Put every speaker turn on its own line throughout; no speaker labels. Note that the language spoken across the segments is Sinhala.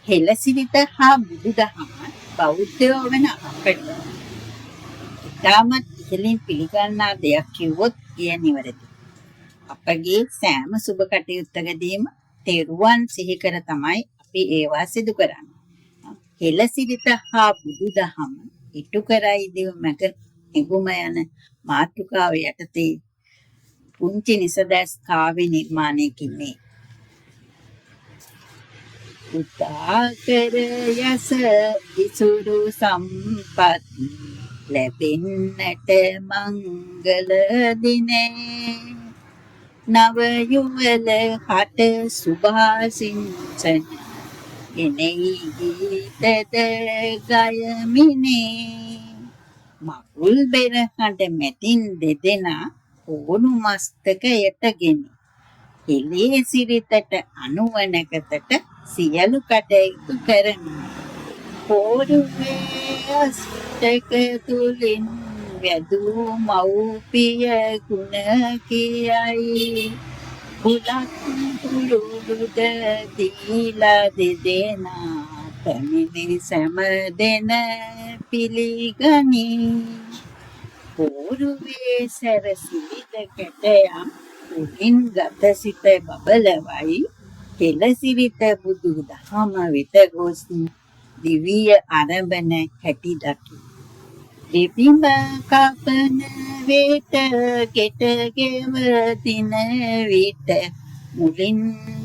හෙළසිරිත හා බුදුදහම බෞද්ධයෝ වන අපට ඉතාමත් ඉහළින් පිළිගන්නා දෙයක් කිව්වොත් එය නිවැරදි. අපගේ සෑම සුබ කටයුත්තකදීම තෙරුවන් සිහි කර තමයි අපි ඒවා සිදු කරන්නේ. හෙළසිරිත හා බුදුදහම ඉටු කරයි දෙව් මැක හැඟුම යන මාතෘකාව යටතේ පුංචි නිසදැස් කාව්‍ය නිර්මාණයකින් මේ. උදාකර යස ඉසුරු සම්පත් ලැබෙන්නට මංගල දිනේ, නව යුවල හට සුභාසිංචන ගෙනෙයි ගීතද ගයමිනේ. මකුල් බෙර හඬ මැදින් දෙදෙනා හෝනු මස්තකයට ගෙනි හෙළේ සිරිතට අනුව නැකතට සියලු කටයුතු කරමි. පෝරුවේ අෂ්ටක තුලින් වැදූ මව්පිය ගුණ කියයි. බුලත් කුළුද දීලා දෙදෙනා පැමිණි සැම දෙන පිළිගනී. පෝරුවේ සැරසිලිද කැටයම් උඩින් ගත සිත බබලවයි. හෙළ සිරිත බුදු දහම වෙත ගොස් දිවිය අරඹන හැටි දකි. දෙබිම කපන විට ගෙට ගෙවදින විට මුලින්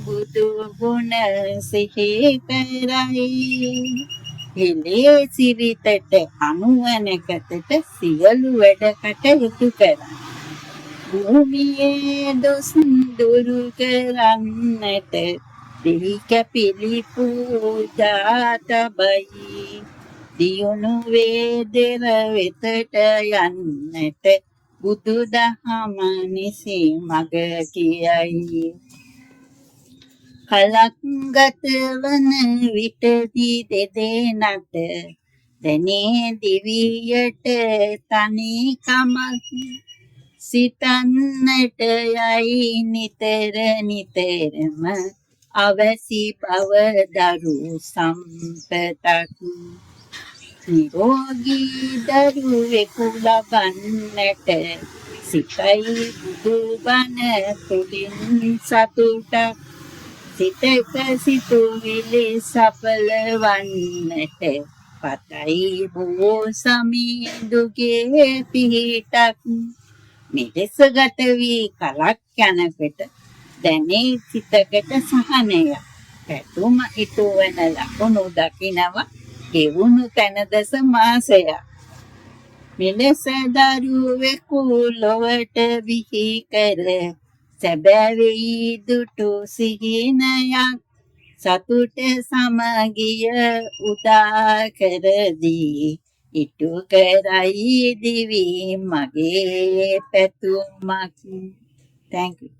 බුදු ගුණ සිහි කරයි. හෙළේ සිරිතට අනුව නැකතට සියලු වැඩ කටයුතු කරයි. භූමියේ දොස් දුරු කරන්නට දෙහි කැපිලි පූජා තබයි. දියුණු වේ දෙර වෙතට යන්නට බුදුදහම නිසි මඟ කියයි. කලක් ගත වන විටදී දෙදෙනට දැනේ දිවියට තනි කමක්. සිතන්නට යයි නිතර නිතරම අවැසි බව දරු සම්පතක්. නිරෝගී දරුවෙකු ලබන්නට සිතයි බුදු බණ තුළින් සතුටක්. සිතක සිතුවිලි සඵල වන්නට පතයි බෝසමිඳුගේ පිහිටක්. මෙලෙස ගත වී කලක් යනකොට දැනේ සිතකට සහනයක්. පැතුම ඉටුවන ලකුණු දකිනවා ගෙවුණු තැන දස මාසයක්. මෙලෙස දරුවෙකු ලොවට බිහි කර සැබෑ වෙයි දුටු සිහිනයක්. සතුට සමගිය උදා කර දී ඉටු කරයි දිවි මගේ පැතුමක්. Thank you.